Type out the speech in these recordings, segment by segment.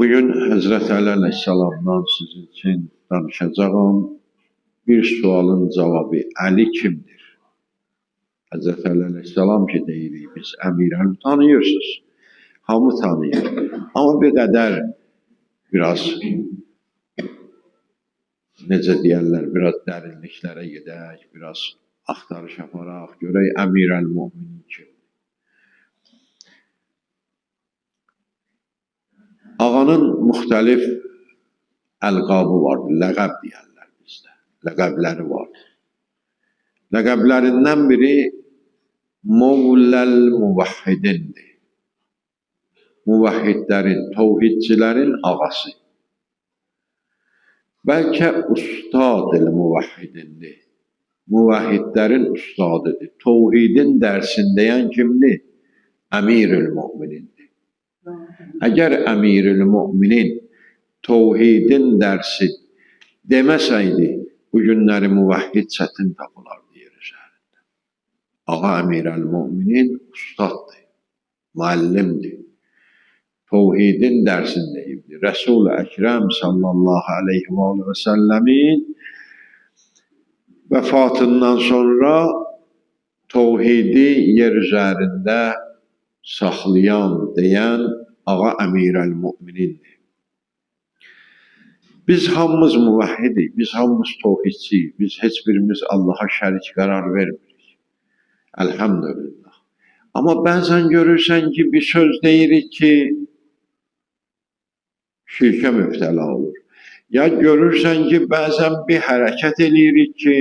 Bugün Həzrət Əli əleyhissalamdan sizin üçün danışacağım. Bir sualın cavabı, Əli kimdir? Həzrət Əli əleyhissalam ki deyirik biz, Əmir Əli tanıyırsınız. Hamı tanıyır. Amma bir qədər biraz, necə deyərlər, biraz dərinliklərə gedək, biraz axtarış aparaq, görək Əmir əl-Müminin kimdir? Ağanın müxtəlif əlqabı vardır, ləqəb deyərlər bizdə, ləqəbləri vardır. Ləqəblərindən biri Mövləl Muvahhidindir. Muvahhidlərin, tovhidçilərin ağası. Bəlkə Ustad-ül Muvahhidindir. Muvahhidlərin ustadıdır. Tovhidin dərsini deyən kimdir? Əmirül Müminindir. Əgər Əmirül Müminin tovhidin dərsi deməsəydi, bu günləri muvahhid çətin tapılardı yer üzərində. Ağa Əmirəl Müminin ustaddır, müəllimdir. Tovhidin dərsini deyibdir. Rəsul-i Əkrəm sallallahu aleyhi və səlləmin vəfatından sonra tovhidi yer üzərində saxlayan, deyən Ağa Əmirəl Müminindir. Biz hamımız muvahhidik, biz hamımız tovhidçiyik, biz heç birimiz Allaha şərik qərar vermirik. Elhamdülillah. Amma bəzən görürsən ki, bir söz deyirik ki, şirkə mübtəla olur. Ya görürsən ki, bəzən bir hərəkət eləyirik ki,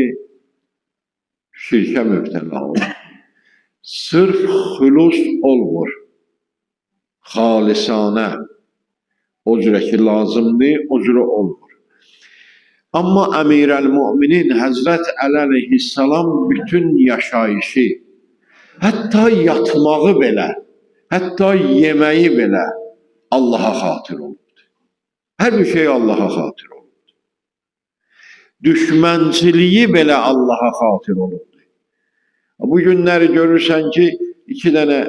şirkə mübtəla olur. Sırf xülus olmur. Xalisanə. O cürə ki lazımdır, o cürə olmur. Amma Əmirəl Müminin Həzrət Əli əleyhissalam bütün yaşayışı, hətta yatmağı belə, hətta yeməyi belə Allaha xatir olubdur. Hər bir şey Allaha xatir olubdur. Düşmənçiliyi belə Allaha xatir olubdur. Bu günləri görürsən ki, iki dənə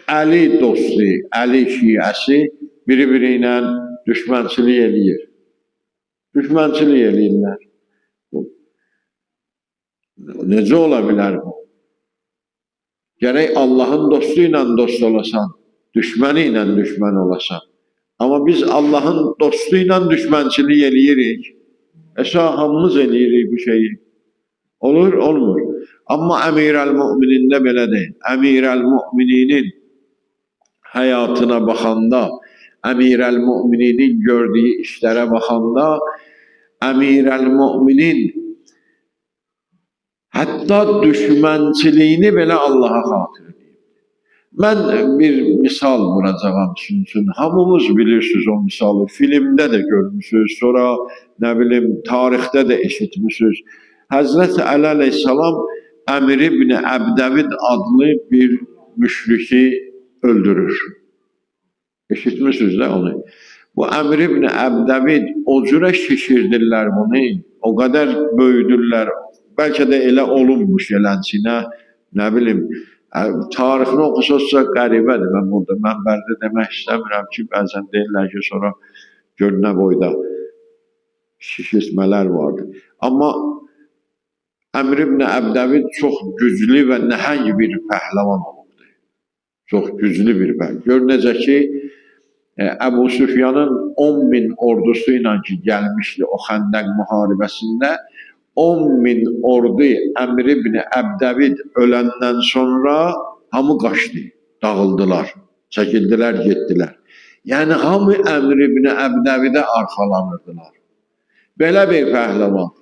Əli dostu, Əli şiəsi biri-biri ilə düşmənçilik eləyir. Düşmənçilik eləyirlər. Necə ola bilər bu? Gərək Allahın dostu ilə dost olasan, düşməni ilə düşmən olasan. Amma biz Allahın dostu ilə düşmənçilik eləyirik. Əsas hamımız eləyirik bu şeyi. Olur, olmur. Amma Əmirəl Müminində belə deyil. Əmirəl Mümininin həyatına baxanda, Əmirəl Mümininin gördüyü işlərə baxanda, Əmirəl Müminin hətta düşmənçiliyini belə Allaha xatir edib. Mən bir misal vuracağam sizin üçün. Hamımız bilirsiniz o misalı. Filmdə də görmüsünüz, sonra nə bilim tarixdə də eşitmişsiniz. Həzrət Əli əleyhissalam Əmir ibn Əbdəvid adlı bir müşriki öldürür. Eşitmişsiniz də onu. Bu Əmir ibn Əbdəvid o cürə şişirdirlər bunu, o qədər böyüdürlər. Bəlkə də elə olunmuş elənsinə, nə bilim, tarixini oxusazsa qəribədir. Mən burada mənbərdə demək istəmirəm ki, bəzən deyirlər ki, sonra gör nə boyda şişirtmələr vardı. Amma Əmr ibn Əbdəvid çox güclü və nəhəng bir pəhləvan olubdu. Çox güclü bir pəhləvan. Gör necə ki, Əbu Süfyanın 10 min ordusu ilə ki, gəlmişdi o Xəndəq müharibəsində, 10 min ordu Əmr ibn Əbdəvid öləndən sonra hamı qaçdı, dağıldılar, çəkildilər, getdilər. Yəni, hamı Əmr ibn Əbdəvidə arxalanırdılar. Belə bir pəhləvan.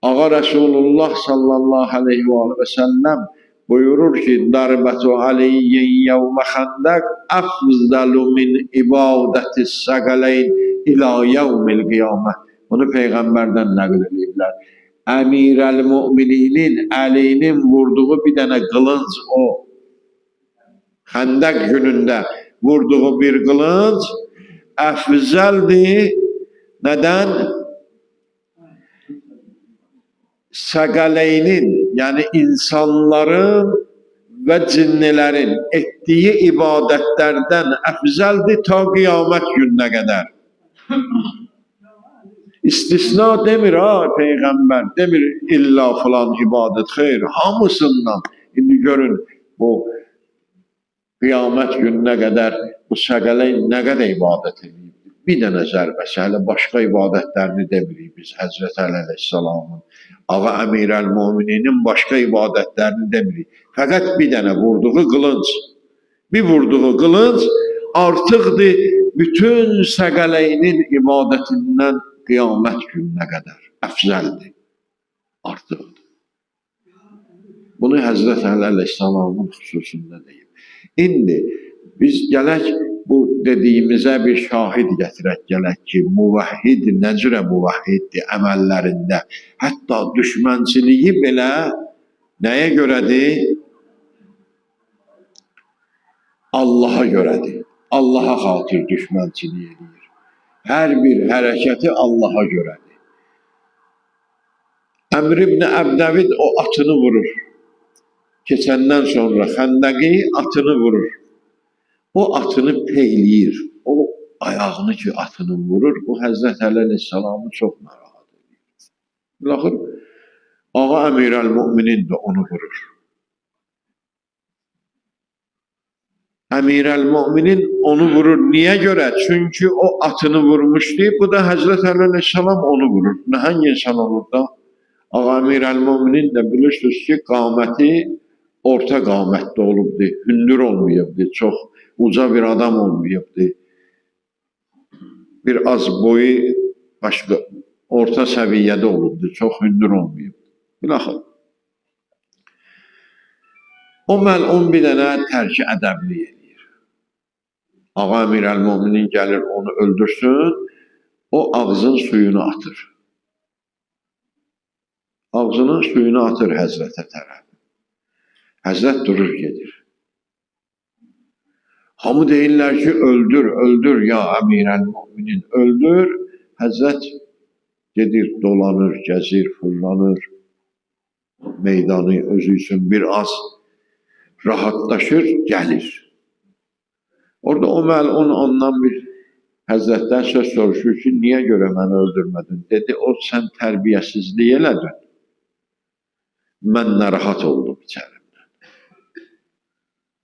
Ağa Resulullah sallallahu aleyhi və səlləm buyurur ki, Darbətu aliyyin yevmə xəndəq əfzəlu min ibadəti səqələyn ilə yevmil qiyamə. Bunu Peyğəmbərdən nəql ediblər. Əmirəl Mümininin, Əlinin vurduğu bir dənə qılınc o. Xəndəq günündə vurduğu bir qılınc əfzəldir. Nədən? Səqəleynin, yəni insanların və cinnilərin etdiyi ibadətlərdən əfzəldir ta qiyamət gününə qədər. İstisna demir ha Peyğəmbər, demir illa filan ibadət, xeyr, hamısından. İndi görün bu qiyamət gününə qədər bu səqələyn nə qədər ibadət edib. Bir dənə zərbəsi, hələ başqa ibadətlərini demirik biz Həzrət Əli əleyhissalamın, Ağa Əmir əl-Mömininin başqa ibadətlərini demirik. Fəqət bir dənə vurduğu qılınc, bir vurduğu qılınc artıqdır bütün səqələyinin ibadətindən qiyamət gününə qədər əfzəldir, artıqdır. Bunu Həzrət Əli əleyhissalamın xüsusunda deyib. İndi biz gələk bu dediyimizə bir şahid gətirək, gələk ki, muvahhid nə cürə muvahhiddir əməllərində. Hətta düşmənçiliyi belə nəyə görədir? Allaha görədir. Allaha xatir düşmənçilik eləyir. Hər bir hərəkəti Allaha görədir. Əmr ibn Əbdəvid o atını vurur. Keçəndən sonra xəndəqi atını vurur. O atını peyləyir. O ayağını ki atını vurur. Bu Həzrət Əli əleyhissalamı çox narahat edir. Bilaxır, Ağa Əmir əl-Müminin də onu vurur. Əmir əl-Müminin onu vurur. Niyə görə? Çünki o atını vurmuşdu. Bu da Həzrət Əli əleyhissalam onu vurur. Nəhəng insan olur da. Ağa Əmir əl-Müminin də bilirsiniz ki, qaməti orta qamətdə olubdu, hündür olmayıbdı, çox uca bir adam olmayıbdı. Bir az boyu başqa orta səviyyədə olubdu, çox hündür olmayıbdı. Bilaxır. O məlun bir dənə tərki ədəbli eləyir. Ağa Əmir əl-Müminin gəlir onu öldürsün, o ağzın suyunu atır. Ağzının suyunu atır Həzrətə tərəf. Həzrət durur, gedir. Hamı deyirlər ki, öldür, öldür ya Əmir əl-Müminin, öldür. Həzrət gedir, dolanır, gəzir, fırlanır. Meydanı özü üçün bir az rahatlaşır, gəlir. Orada o məlun ondan bir Həzrətdən söz soruşur ki, niyə görə məni öldürmədin? Dedi, o sən tərbiyəsizlik elədin. Mən narahat oldum içərimdən.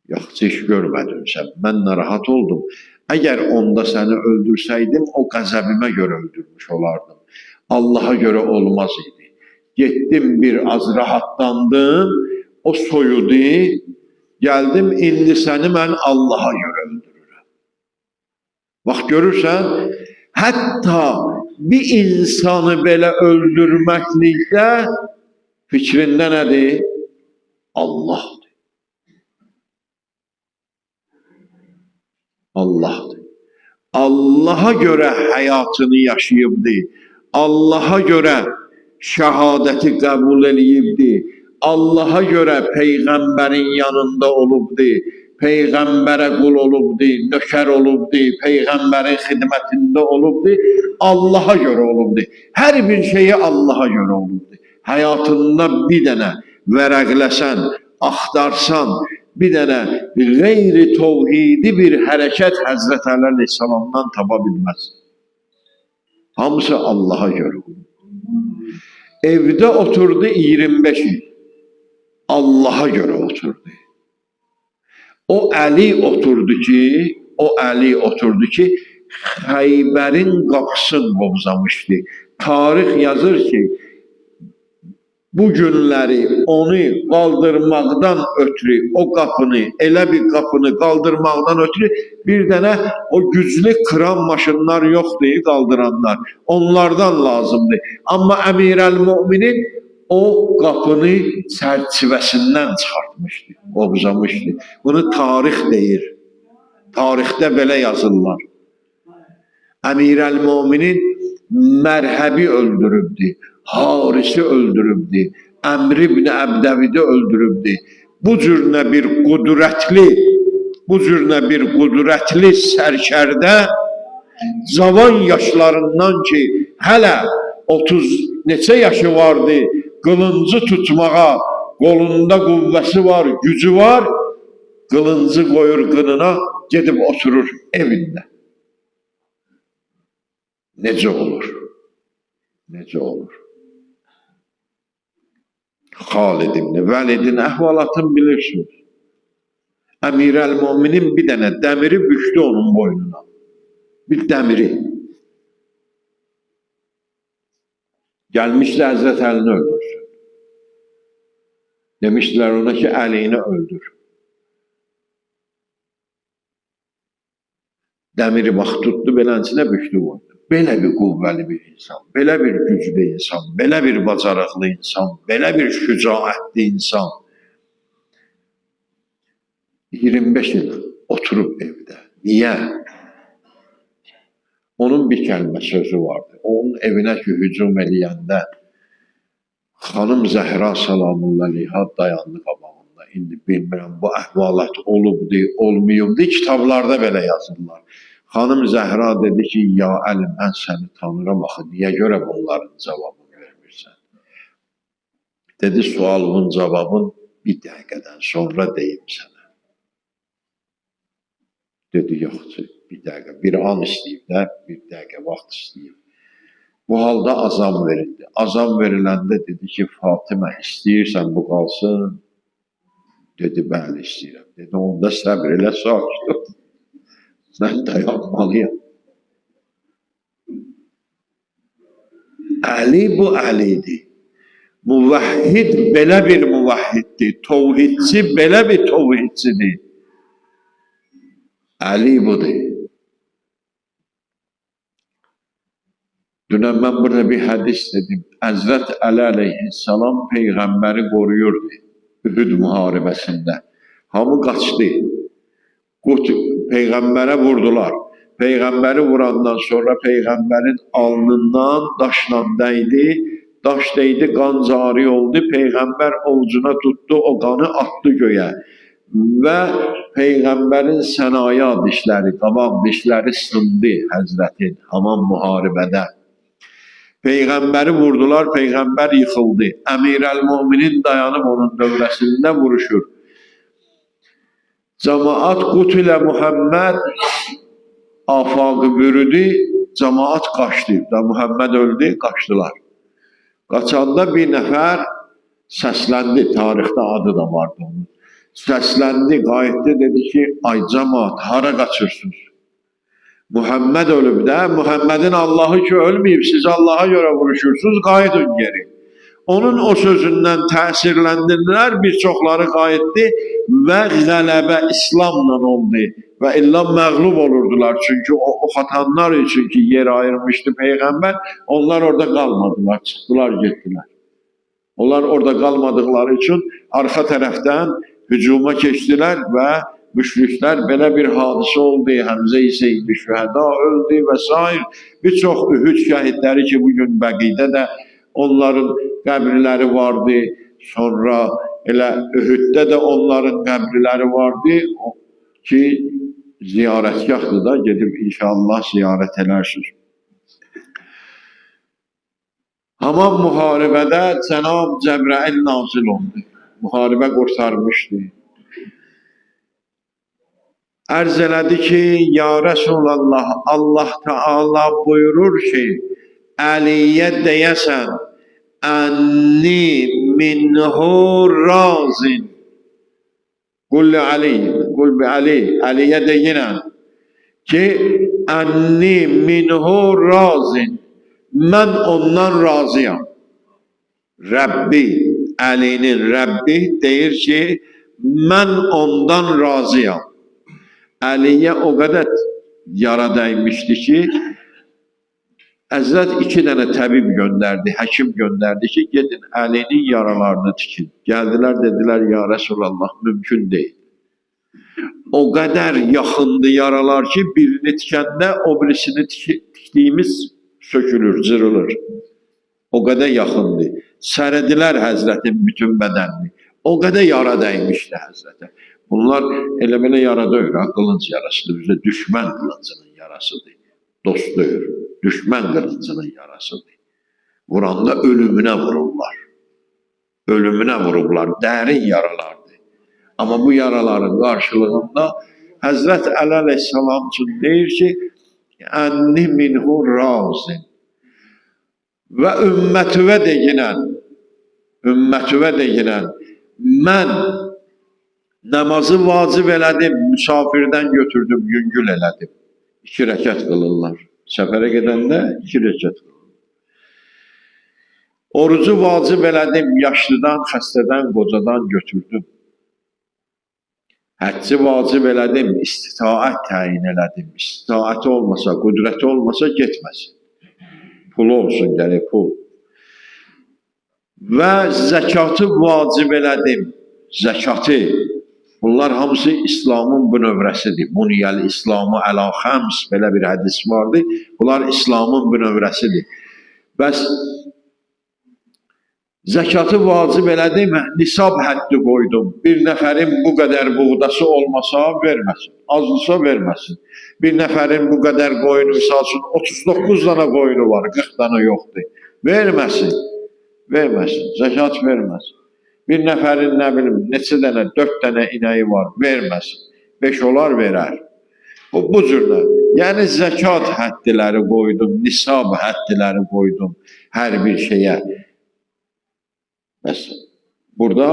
Yaxşı iş görmədim sən, mən narahat oldum. Əgər onda səni öldürsəydim, o qəzəbimə görə öldürmüş olardım. Allaha görə olmaz idi. Getdim bir az rahatlandım, o soyudu, gəldim, indi səni mən Allaha görə öldürürəm. Bax, görürsən, hətta bir insanı belə öldürməklikdə fikrində nədir? Allahdır. Allahdır. Allaha görə həyatını yaşayıbdı. Allaha görə şəhadəti qəbul eləyibdi. Allaha görə Peyğəmbərin yanında olubdu. Peyğəmbərə qul olubdu, nökər olubdu, Peyğəmbərin xidmətində olubdu. Allaha görə olubdu. Hər bir şeyi Allaha görə olubdu. Həyatında bir dənə vərəqləsən, axtarsan, bir dənə qeyri-tovhidi bir hərəkət Həzrət Əli əleyhissalamdan tapa bilməz. Hamısı Allaha görə olub. Evdə oturdu 25 il. Allaha görə oturdu. O Əli oturdu ki, Xəybərin qapısını qovzamışdı. Tarix yazır ki, bu günləri onu qaldırmaqdan ötürü, o qapını, elə bir qapını qaldırmaqdan ötürü bir dənə o güclü kıran maşınlar yoxdur qaldıranlar. Onlardan lazımdır. Amma Əmir əl-Müminin o qapını çərçivəsindən çıxartmışdı, qovzamışdı. Bunu tarix deyir. Tarixdə belə yazırlar. Əmir əl-Müminin Mərhəbi öldürübdü, Harisi öldürübdü, Əmr ibn Əbdəvidi öldürübdü. Bu cür nə bir qüdrətli, bu cür nə bir qüdrətli sərkərdə cavan yaşlarından ki, hələ 30 neçə yaşı vardı, qılıncı tutmağa qolunda qüvvəsi var, gücü var, qılıncı qoyur qınına, gedib oturur evində. Necə olur? Necə olur? Xalid ibn Vəlidin əhvalatını bilirsiniz. Əmir-əl-Müminin bir dənə dəmiri bükdü onun boynuna. Bir dəmiri. Gəlmişdi Həzrət Əlini öldürsün. Demişdilər ona ki, Əlini öldür. Dəmiri bax tutdu, beləsinə bükdü boynuna. Belə bir qüvvəli bir insan, belə bir güclü insan, belə bir bacarıqlı insan, belə bir şücaətli insan. 25 il oturub evdə. Niyə? Onun bir kəlmə sözü vardı. Onun evinə ki, hücum eləyəndə xanım Zəhra salamullah əleyha dayandı qabağında. İndi bilmirəm, bu əhvalat olubdu, olmayıbdı. Kitablarda belə yazırlar. Xanım Zəhra dedi ki, ya Əli, mən səni tanıram axı, niyə görə bunların cavabını vermirsən? Dedi, sualımın cavabını bir dəqiqədən sonra deyim sənə. Dedi, yoxdur, bir dəqiqə, bir an istəyib də, bir dəqiqə vaxt istəyib. Bu halda azam verildi. Azam veriləndə dedi ki, Fatimə, istəyirsən bu qalsın? Dedi, bəli, istəyirəm. Dedi, onda səbr elə, sakit ol. Mən dayanmalıyam. Əli bu Əlidir. Muvahhid belə bir muvahhiddir. Tovhidçi belə bir tovhidçidir. Əli budur. Dünən mən burada bir hədis dedim. Həzrət Əli əleyhissalam Peyğəmbəri qoruyurdu Ühüd müharibəsində. Hamı qaçdı. Peyğəmbərə vurdular. Peyğəmbəri vurandan sonra Peyğəmbərin alnından daşla dəydi. Daş dəydi, qan cari oldu. Peyğəmbər ovucuna tutdu, o qanı atdı göyə. Və Peyğəmbərin sənaya dişləri, qabaq dişləri sındı Həzrətin həman müharibədə. Peyğəmbəri vurdular, Peyğəmbər yıxıldı. Əmir-əl-Müminin dayanıb onun dövrəsində vuruşur. Cemaat qutilə Muhammed afaqı bürüdü, cemaat qaçdı. Da Muhammed öldü, qaçdılar. Qaçanda bir nəfər səsləndi, tarixdə adı da vardı onun. Səsləndi, qayıtdı, dedi ki, ay cemaat, hara qaçırsınız? Muhammed ölüb də, Muhammedin Allahı ki ölməyib, siz Allaha görə vuruşursunuz, qayıdın geri. Onun o sözündən təsirləndirlər, bir çoxları qayıtdı və qələbə İslamla oldu. Və illa məğlub olurdular. Çünki o ox atanlar üçün ki yer ayırmışdı Peyğəmbər, onlar orada qalmadılar, çıxdılar, getdilər. Onlar orada qalmadıqları üçün arxa tərəfdən hücuma keçdilər və müşriklər belə bir hadisə oldu. Həmzə-i Seyyid-i Şühəda öldü və s. Bir çox Ühüd şəhidləri ki, bugün Bəqidə də onların qəbirləri vardı. Sonra elə Ühüddə də onların qəbirləri vardı ki, ziyarətgahdır da, gedib inşallah ziyarət elərsiniz. Həman müharibədə Cənab Cəbrail nazil oldu. Müharibə qurtarmışdı. Ərz elədi ki, ya Rəsulallah, Allah Teala buyurur ki, Əliyə deyəsən, ənni minhu razin. Qul Ali, qul bi Ali, Əliyə deyinən ki, ənni minhu razin. Mən ondan razıyam. Rəbbi, Əlinin Rəbbi deyir ki, mən ondan razıyam. Əliyə o qədər yara dəymişdi ki, Həzrət 2 dənə təbib göndərdi, həkim göndərdi ki, gedin Əlinin yaralarını tikin. Gəldilər, dedilər, ya Rəsulallah, mümkün deyil. O qədər yaxındı yaralar ki, birini tikəndə o birisini tikdiyimiz sökülür, cırılır. O qədər yaxındı. Sərədilər Həzrətin bütün bədənini. O qədər yara dəymişdi Həzrətə. Bunlar elə belə yara deyil, ha, qılınc yarasıdır. Bizə düşmən qılıncının yarasıdır. Dost deyil, düşmən qılıncının yarasıdır. Vuranda ölümünə vururlar. Ölümünə vurublar, dərin yaralardır. Amma bu yaraların qarşılığında Həzrət Əli əleyhissalam üçün deyir ki, ənni minhu razin. Və ümmətivə deyinən, mən namazı vacib elədim, müsafirdən götürdüm, yüngül elədim. 2 rəkət qılırlar. Səfərə gedəndə 2 rəkət qılırlar. Orucu vacib elədim, yaşlıdan, xəstədən, qocadan götürdüm. Həcci vacib elədim, istitaət təyin elədim. İstitaəti olmasa, qüdrəti olmasa getməsin. Pulu olsun, gərək pul. Və zəkatı vacib elədim. Zəkatı. Bunlar hamısı İslamın bünövrəsidir. Buniyəl İslamı əla xəms, belə bir hədis vardı. Bunlar İslamın bünövrəsidir. Bəs zəkatı vacib elədim, nisab həddi qoydum. Bir nəfərin bu qədər buğdası olmasa verməsin, azlısa verməsin. Bir nəfərin bu qədər qoyunu, misal üçün 39 dana qoyunu var, 40 dana yoxdur. Verməsin, verməsin, zəkat verməsin. Bir nəfərin nə bilim, neçə dənə, 4 dənə inəyi var, verməsin. 5 olar, verər. Bu cürdə. Yəni zəkat həddiləri qoydum, nisab həddiləri qoydum hər bir şeyə. Bəs burada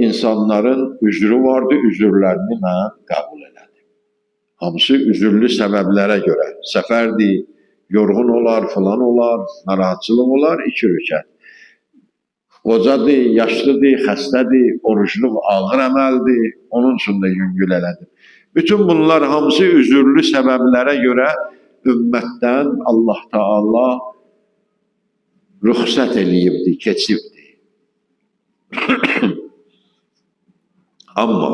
insanların üzrü vardı, üzürlərini mən qəbul elədim. Hamısı üzürlü səbəblərə görə. Səfərdir, yorğun olar, filan olar, narahatçılıq olar, 2 rükət. Qocadır, yaşlıdır, xəstədir, orucluq ağır əməldir, onun üçün də yüngül elədim. Bütün bunlar hamısı üzürlü səbəblərə görə ümmətdən Allah Teala rüxsət eləyibdi, keçibdi. Amma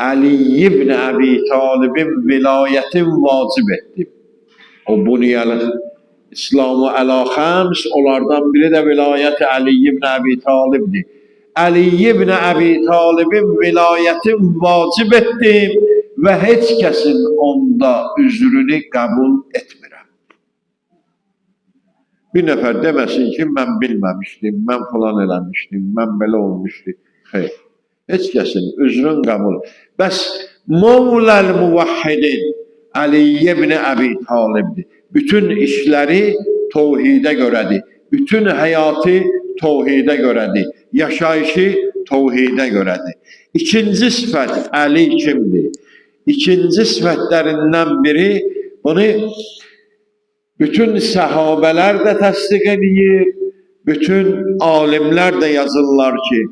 Əli ibn Əbi Talibin vilayətin vacib etdi. O buniyəli İslamı əla xəms, onlardan biri də vilayət Əli ibn Əbi Talibdir. Əli ibn Əbi Talibin vilayətin vacib etdim və heç kəsin onda üzrünü qəbul etmirəm. Bir nəfər deməsin ki, mən bilməmişdim, mən filan eləmişdim, mən belə olmuşdu. Xeyr, heç kəsin üzrün qəbul. Bəs Mövləl Muvahhidin Əli ibn Əbi Talibdir. Bütün işləri tovhidə görədir. Bütün həyatı tovhidə görədir. Yaşayışı tovhidə görədir. İkinci sifət Əli kimdir? İkinci sifətlərindən biri, bunu bütün səhabələr də təsdiq edir, bütün alimlər də yazırlar ki,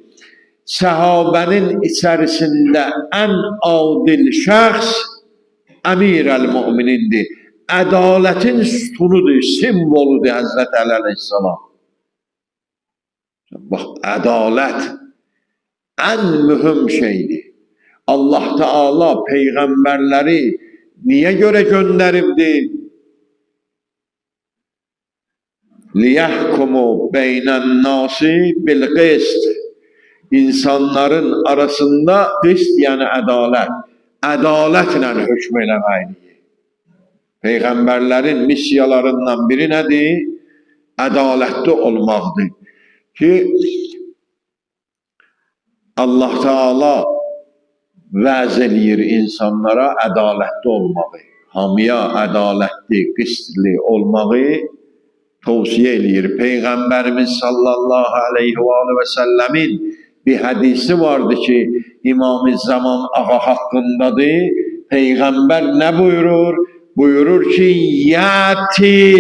səhabənin içərisində ən adil şəxs Əmir əl-Müminindir. Ədalətin sütunudur, simvoludur Həzrət Əli əleyhissalam. Bax, ədalət ən mühüm şeydir. Allah Teala peyğəmbərləri niyə görə göndəribdi? Liyahkumu beynən-nasi bil-qist. İnsanların arasında qist, yəni ədalət, ədalətlə hökm eləməkdir. Peyğəmbərlərin missiyalarından biri nədir? Ədalətli olmaqdır. Ki, Allah Teala vəz eləyir insanlara ədalətli olmağı, hamıya ədalətli, qistli olmağı tövsiyə eləyir. Peyğəmbərimiz sallallahu aleyhi və səlləmin bir hədisi vardı ki, İmam-ı Zaman ağa haqqındadır. Peyğəmbər nə buyurur? Buyurur ki, yəti,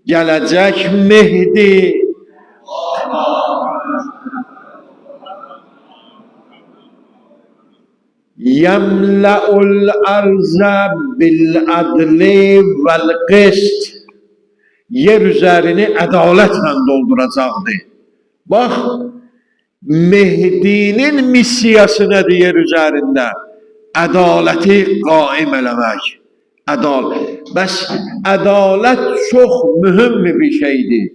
gələcək Mehdi. Yəmləul ərzə bil-ədli vəl-qist. Yer üzərini ədalətlə dolduracaqdır. Bax, Mehdinin missiyası nədir yer üzərində? Ədaləti qaim eləmək. Ədalət. Bəs ədalət çox mühüm bir şeydir.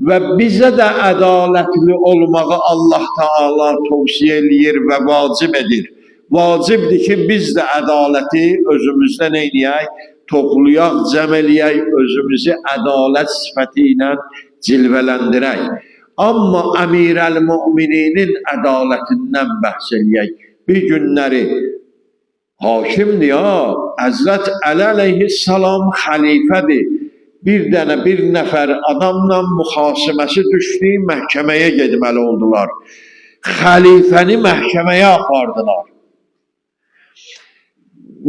Və bizə də ədalətli olmağı Allah Teala tövsiyə eləyir və vacib edir. Vacibdir ki, biz də ədaləti özümüzdə nə eləyək? Toplayaq, cəm eləyək, özümüzü ədalət sifəti ilə cilvələndirək. Amma Əmir əl-Mömininin ədalətindən bəhs eləyək. Bir günləri hakimdir ya, Həzrət Əli əleyhissalam xəlifədir. Bir dənə, bir nəfər adamla müxasiməsi düşdü, məhkəməyə getməli oldular. Xəlifəni məhkəməyə apardılar.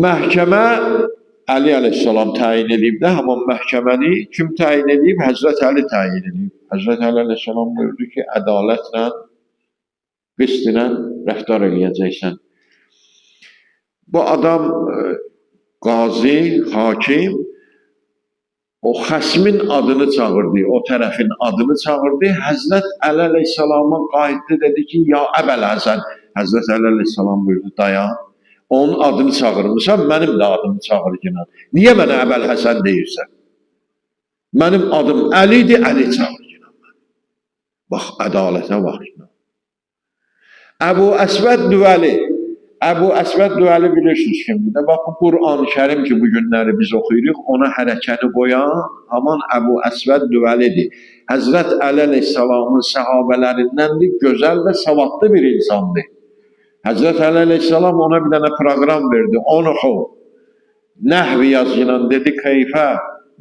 Məhkəmə Əli əleyhissalam təyin edib də, həmin məhkəməni kim təyin edib? Həzrət Əli təyin edib. Həzrət Əli əleyhissalam buyurdu ki, ədalətlə, qistlə rəftar eləyəcəksən. Bu adam qazi, hakim, o xəsmin adını çağırdı, o tərəfin adını çağırdı. Həzrət Əli əleyhissalama qayıtdı, dedi ki, ya Əbəl Həsən. Həzrət Əli əleyhissalam buyurdu, dayan. Onun adını çağırmısan, mənim də adımı çağır yenə. Niyə mənə Əbəl Həsən deyirsən? Mənim adım Əlidir, Əli çağır yenə. Bax, ədalətə bax. Əbu Əsvəd Düvəli. Əbu Əsvəd Düvəli bilirsiniz kimdir də? Bax, bu Qur'an-ı Kərim ki, bu günləri biz oxuyuruq, ona hərəkəni qoyan haman Əbu Əsvəd Düvəlidir. Həzrət Əli əleyhissalamın səhabələrindəndir, gözəl və savadlı bir insandır. Həzrət Əli əleyhissalam ona bir dənə proqram verdi, onu oxu. Nəhvi yazıyla dedi, keyfə,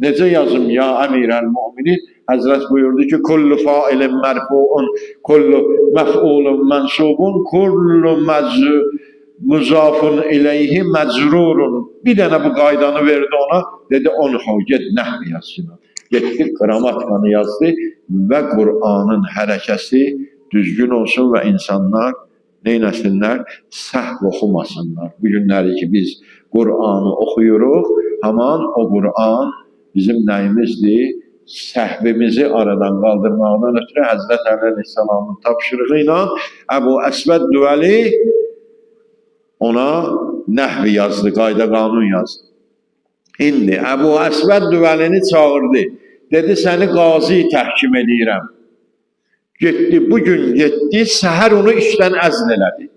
necə yazım ya əmir əl-müminin? Həzrət buyurdu ki, kullu failin mərfuun, kullu məf'ulun mənsubun, kullu muzafun ileyhi məcrurun. Bir dənə bu qaydanı verdi ona, dedi, onu oxu, get nəhvi yazsın. Getdi, qramatikanı yazdı və Qur'anın hərəkəsi düzgün olsun və insanlar neynəsinlər? Səhv oxumasınlar. Bu günləri ki, biz Qur'anı oxuyuruq, haman o Qur'an bizim nəyimizdir? Səhvimizi aradan qaldırmaqdan ötürü Həzrət Əli əleyhissalamın tapşırığı ilə Əbu Əsvəd Düvəli ona nəhvi yazdı, qayda qanun yazdı. İndi Əbu Əsvəd Düvəlini çağırdı. Dedi, səni qazi təhkim eləyirəm. Getdi, bugün getdi, səhər onu işdən əzl elədi.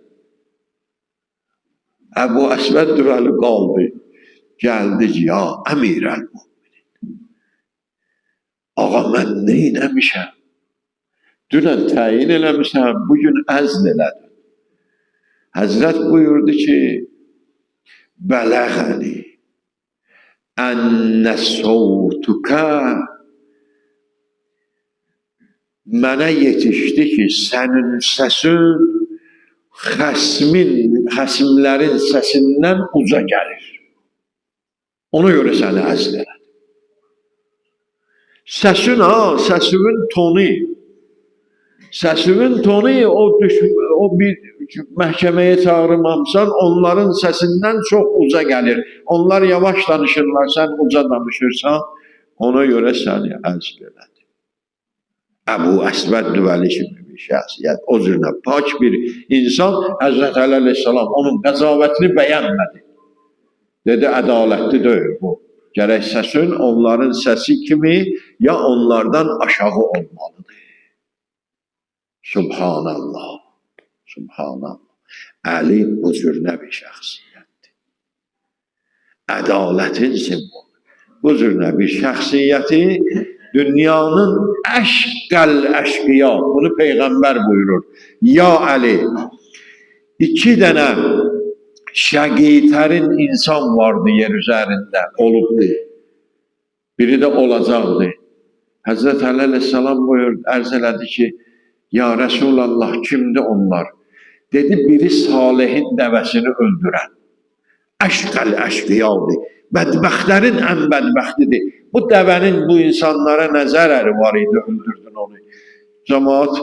Əbu Əsvəd Düvəli qaldı. Gəldi ki, ya əmir əl-müminin. Ağa, mən neynəmişəm? Dünən təyin eləmişəm, bugün əzl elədim. Həzrət buyurdu ki, bələğəni ənə sovtuka mənə yetişdi ki, sənin səsin xəsmlərin səsindən uca gəlir. Ona görə səni əzl elədim. Səsin ha, səsimin tonu. Səsimin tonu o bir məhkəməyə çağırmamsan, onların səsindən çox uca gəlir. Onlar yavaş danışırlar, sən uca danışırsan, ona görə səni əzl elədim. Əbu Əsvəd Düvəli kimi bir şəxsiyyət, o cürlə pak bir insan, Həzrət Əli əleyhissalam onun qəzavətini bəyənmədi. Dedi, ədalətli deyil bu. Gərək səsin onların səsi kimi ya onlardan aşağı olmalıdır. Subhanallah, Subhanallah. Əli bu cür nə bir şəxsiyyətdir. Ədalətin simvolu. Bu cür nə bir şəxsiyyəti dünyanın əşqəl əşqiya, bunu Peyğəmbər buyurur. Ya Əli, iki dənə şəqitərin insan vardı yer üzərində, olubdu. Biri də olacaqdı. Həzrət Əli əleyhissalam buyurdu, ərz elədi ki, ya Rəsulallah, kimdir onlar? Dedi, biri Salihin dəvəsini öldürən. Əşqəl əşqiyadır. Bədbəxtlərin ən bədbəxtidir. Bu dəvənin bu insanlara nə zərəri var idi, öldürdün onu. Cemaat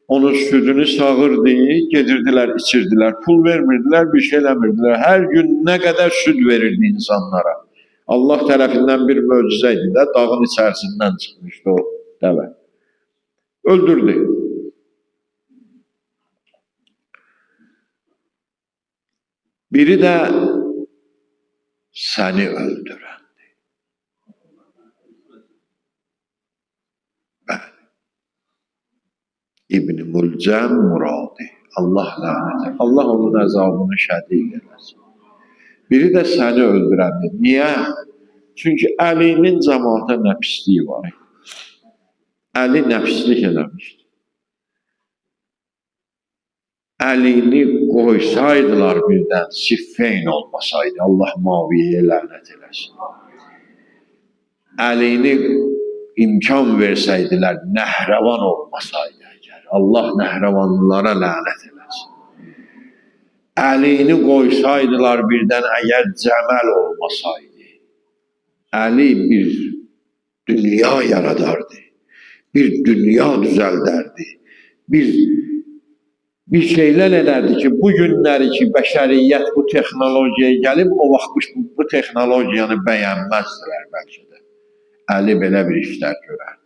onun südünü sağırdı, gedirdilər, içirdilər. Pul vermirdilər, bir şey eləmirdilər. Hər gün nə qədər süd verirdi insanlara. Allah tərəfindən bir möcüzə idi də, dağın içərisindən çıxmışdı o dəvə. Öldürdü. Biri də səni öldürəndir. Bəli. İbn-i Mülcəm Muradi. Allah lənət etsin. Allah onun əzabını şədid eləsin. Biri də səni öldürəndir. Niyə? Çünki Əlinin cəmaata nə pisliyi var. Əli nə pislik eləmişdi. Əlini qoysaydılar birdən, Siffeyn olmasaydı, Allah Muaviyyəyə lənət eləsin. Əlini imkan versəydilər, Nəhrəvan olmasaydı əgər, Allah Nəhrəvanlılara lənət eləsin. Əlini qoysaydılar birdən, əgər Cəməl olmasaydı, Əli bir dünya yaradardı, bir dünya düzəldərdi, bir şeylər edərdi ki, bu günləri ki, bəşəriyyət bu texnologiyaya gəlib, o vaxt bu texnologiyanı bəyənməzdilər bəlkə də. Əli belə bir işlər görərdi.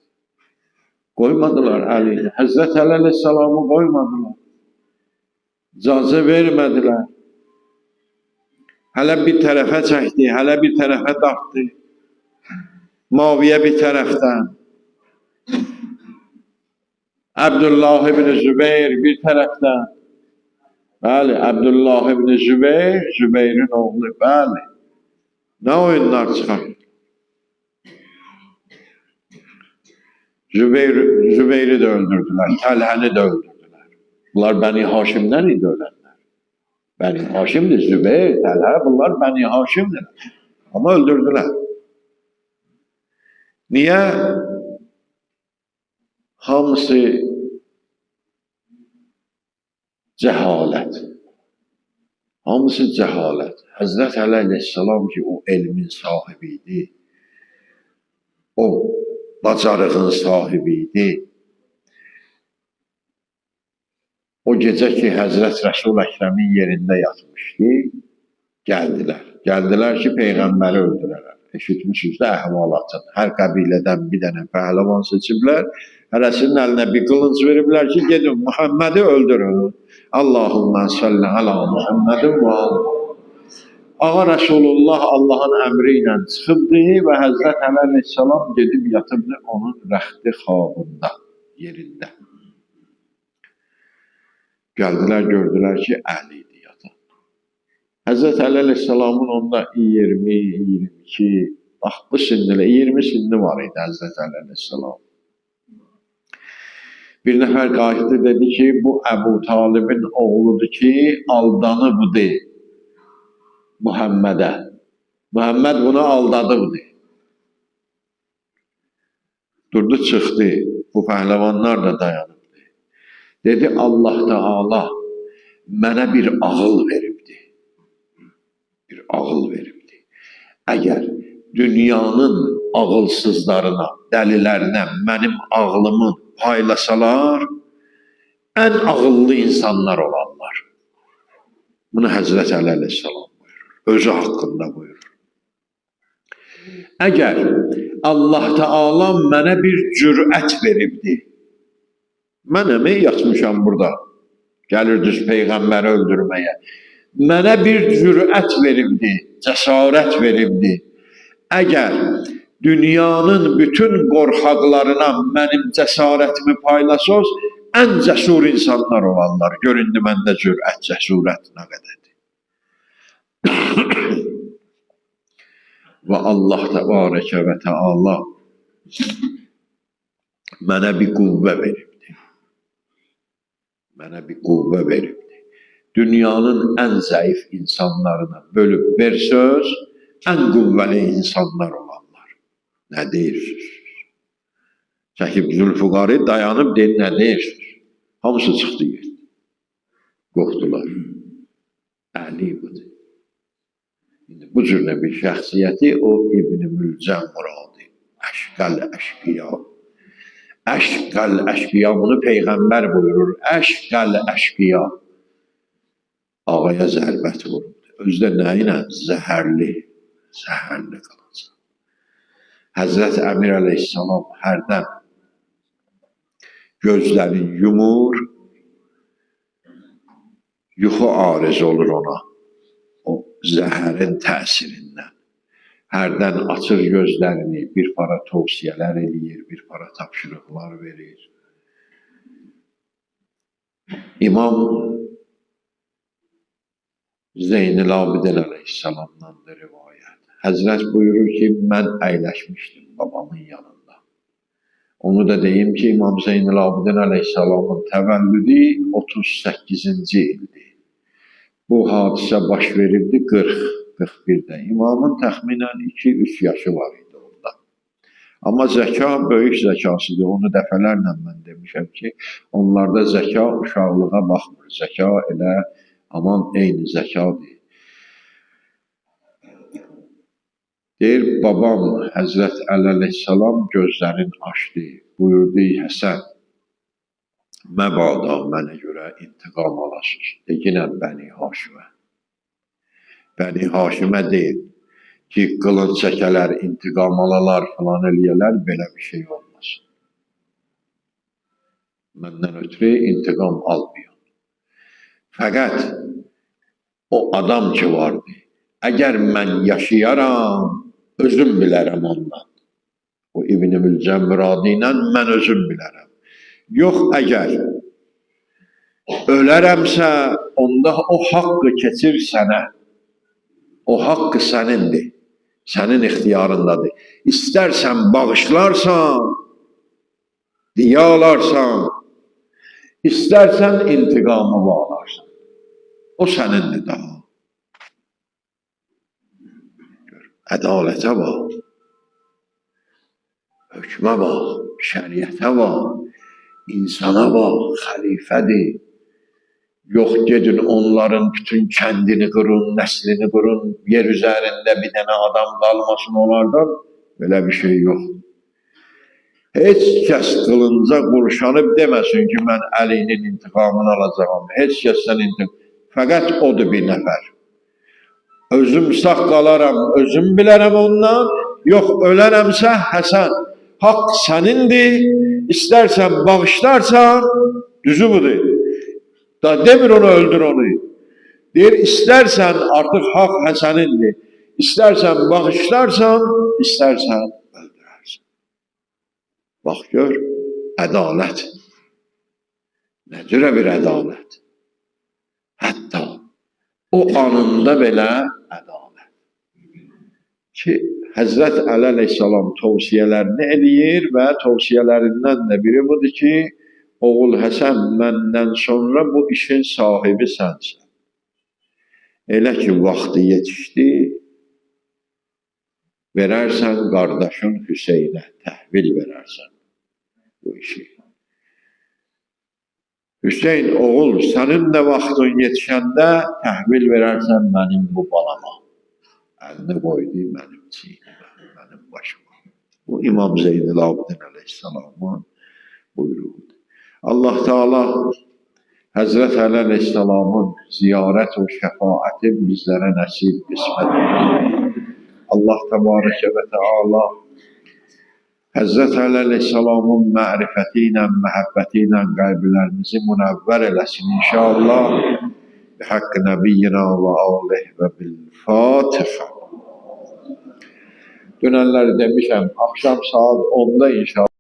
Qoymadılar Əlini. Həzrət Əli əleyhissalamı qoymadılar. İcazə vermədilər. Hələ bir tərəfə çəkdi, hələ bir tərəfə dartdı. Muaviyə bir tərəfdən. Əbdullah ibn Zübeyir bir tərəfdən. Bəli, Əbdullah ibn Zübeyir, Zübeyrin oğlu, bəli. Nə oyunlar çıxar? Zübeyri də öldürdülər, Təlhəni də öldürdülər. Bunlar Bəni Haşimdən idi ölənlər. Bəni Haşimdir, Zübeyir, Təlhə, bunlar Bəni Haşimdir. Amma öldürdülər. Niyə? Hamısı cəhalət. Hamısı cəhalət. Həzrət Əli əleyhissalam ki, o elmin sahibi idi, o bacarığın sahibi idi. O gecə ki, Həzrət Rəsul Əkrəmin yerində yatmışdı, gəldilər. Gəldilər ki, Peyğəmbəri öldürərlər. Eşitmişsiniz də əhvalatın. Hər qəbilədən bir dənə pəhləvan seçiblər. Hərəsinin əlinə bir qılınc veriblər ki, gedin Muhammədi öldürün. Allahümmə salli əla Muhammedin və Ağa Rəsulullah Allahın əmri ilə çıxıbdı və Həzrət Əli əleyhissalam gedib yatıbdı onun rəxti xabında, yerində. Gəldilər, gördülər ki, Əli idi yatan. Həzrət Əli əleyhissalamın onda 20, 22, bax bu sinnilə, 20 sinni var idi Həzrət Əli əleyhissalam. Bir nəfər qayıtdı, dedi ki, bu Əbu Talibin oğludur ki, aldanıbdı Muhammədə. Muhamməd bunu aldadıbdı. Durdu, çıxdı. Bu pəhləvanlar da dayanıbdı. Dedi, Allah Teala mənə bir ağıl veribdi. Bir ağıl veribdi. Əgər dünyanın ağılsızlarına, dəlilərinə mənim ağlımı paylasalar, ən ağıllı insanlar olarlar. Bunu Həzrət Əli əleyhissalam buyurur. Özü haqqında buyurur. Əgər Allah Teala mənə bir cürət veribdi, mənə mi yatmışam burada, gəlirdiniz Peyğəmbəri öldürməyə, mənə bir cürət veribdi, cəsarət veribdi. Əgər dünyanın bütün qorxaqlarına mənim cəsarətimi paylasoz, ən cəsur insanlar olanlar. Göründü məndə cürət, cəsurət nə qədərdir. Və Allah təbarəkə və təala mənə bir qüvvə veribdi. Mənə bir qüvvə veribdi. Dünyanın ən zəif insanlarına bölüb versöz, ən qüvvəli insanlar olanlar. Nə deyirsiniz? Çəkib Zülfüqarı dayanıb dedi, nə deyirsiniz? Hamısı çıxdı getdi. Qorxdular. Əli budur. İndi bu cür bir şəxsiyyəti o İbn-i Mülcəm Muradi. Əşqəl əşqiya. Əşqəl əşqiya, bunu Peyğəmbər buyurur. Əşqəl əşqiya. Ağaya zərbət vurubdu. Özü də nə ilə? Zəhərli. Zəhərli qılınc. Həzrət Əmir əleyhissalam hərdən gözlərini yumur, yuxu arız olur ona, o zəhərin təsirindən. Hərdən açır gözlərini, bir para tövsiyələr eləyir, bir para tapşırıqlar verir. İmam Zeynel Abidin əleyhissalamdan da rivayət. Həzrət buyurur ki, mən əyləşmişdim babamın yanında. Onu da deyim ki, İmam Zeynel Abidin əleyhissalamın təvəllüdü 38-ci ildir. Bu hadisə baş veribdi 40-41-də. İmamın təxminən 2-3 yaşı var idi orada. Amma zəka böyük zəkasıdır. Onu dəfələrlə mən demişəm ki, onlarda zəka uşaqlığa baxmır. Zəka elə aman eyni zəkadır. Deyir, babam Həzrət Əli əleyhissalam gözlərini açdı. Buyurdu, Həsən, məbada mənə görə intiqam alasınız. Deginən Bəni Haşimə. Bəni Haşimə deyil ki, qılınc çəkələr, intiqam alalar filan eləyələr, belə bir şey olmasın. Məndən ötrü intiqam almayın. Fəqət o adam ki vardı, əgər mən yaşayaram, özüm bilərəm ondan. O İbn-i Mülcəm Müradi ilə mən özüm bilərəm. Yox, əgər ölərəmsə, onda o haqqı keçir sənə. O haqqı sənindir, sənin ixtiyarındadır. İstərsən bağışlarsan, diyə alarsan, istərsən intiqamı bağlarsan. O sənindir daha. Gör, ədalətə bax, hökmə bax, şəriətə bax, insana bax, xəlifədir. Yox, gedin onların bütün kəndini qırın, nəslini qırın, yer üzərində bir dənə adam qalmasın onlardan. Belə bir şey yox. Heç kəs qılınca qurşanıb deməsin ki, mən Əlinin intiqamını alacağam. Heç kəsdən intiqam. Fəqət odur bir nəfər. Özüm sağ qalaram, özüm bilərəm ondan. Yox, ölərəmsə Həsən, haqq sənindir. İstərsən bağışlarsan, düzü budur. Da demir onu, öldür onu. Deyir, istərsən artıq haqq Həsənindir. İstərsən bağışlarsan, istərsən öldürərsən. Bax gör, ədalət. Nə cürə bir ədalət? Hətta o anında belə ədalət. Ki, Həzrət Əli əleyhissalam tövsiyələrini eləyir və tövsiyələrindən də biri budur ki, oğul Həsən, məndən sonra bu işin sahibi sənsən. Elə ki, vaxtı yetişdi, verərsən qardaşın Hüseynə, təhvil verərsən bu işi. Hüseyn, oğul, sənin də vaxtın yetişəndə təhvil verərsən mənim bu balama. Əlini qoydu mənim çiynimə, mənim başıma. Bu İmam Zeynel Abidin əleyhissalamın buyruğudur. Allah Teala Həzrət Əli əleyhissalamın ziyarət və şəfaəti bizlərə nəsib qismət etsin. Allah Təbarəkə və Teala Həzrət Əli əleyhissalamın mərifəti ilə, məhəbbəti ilə qəlblərimizi münəvvər eləsin inşallah. Bihaqqı nəbiyyina və alih və bil-Fatiha. Dünənlər demişəm, axşam saat 10-da inşallah.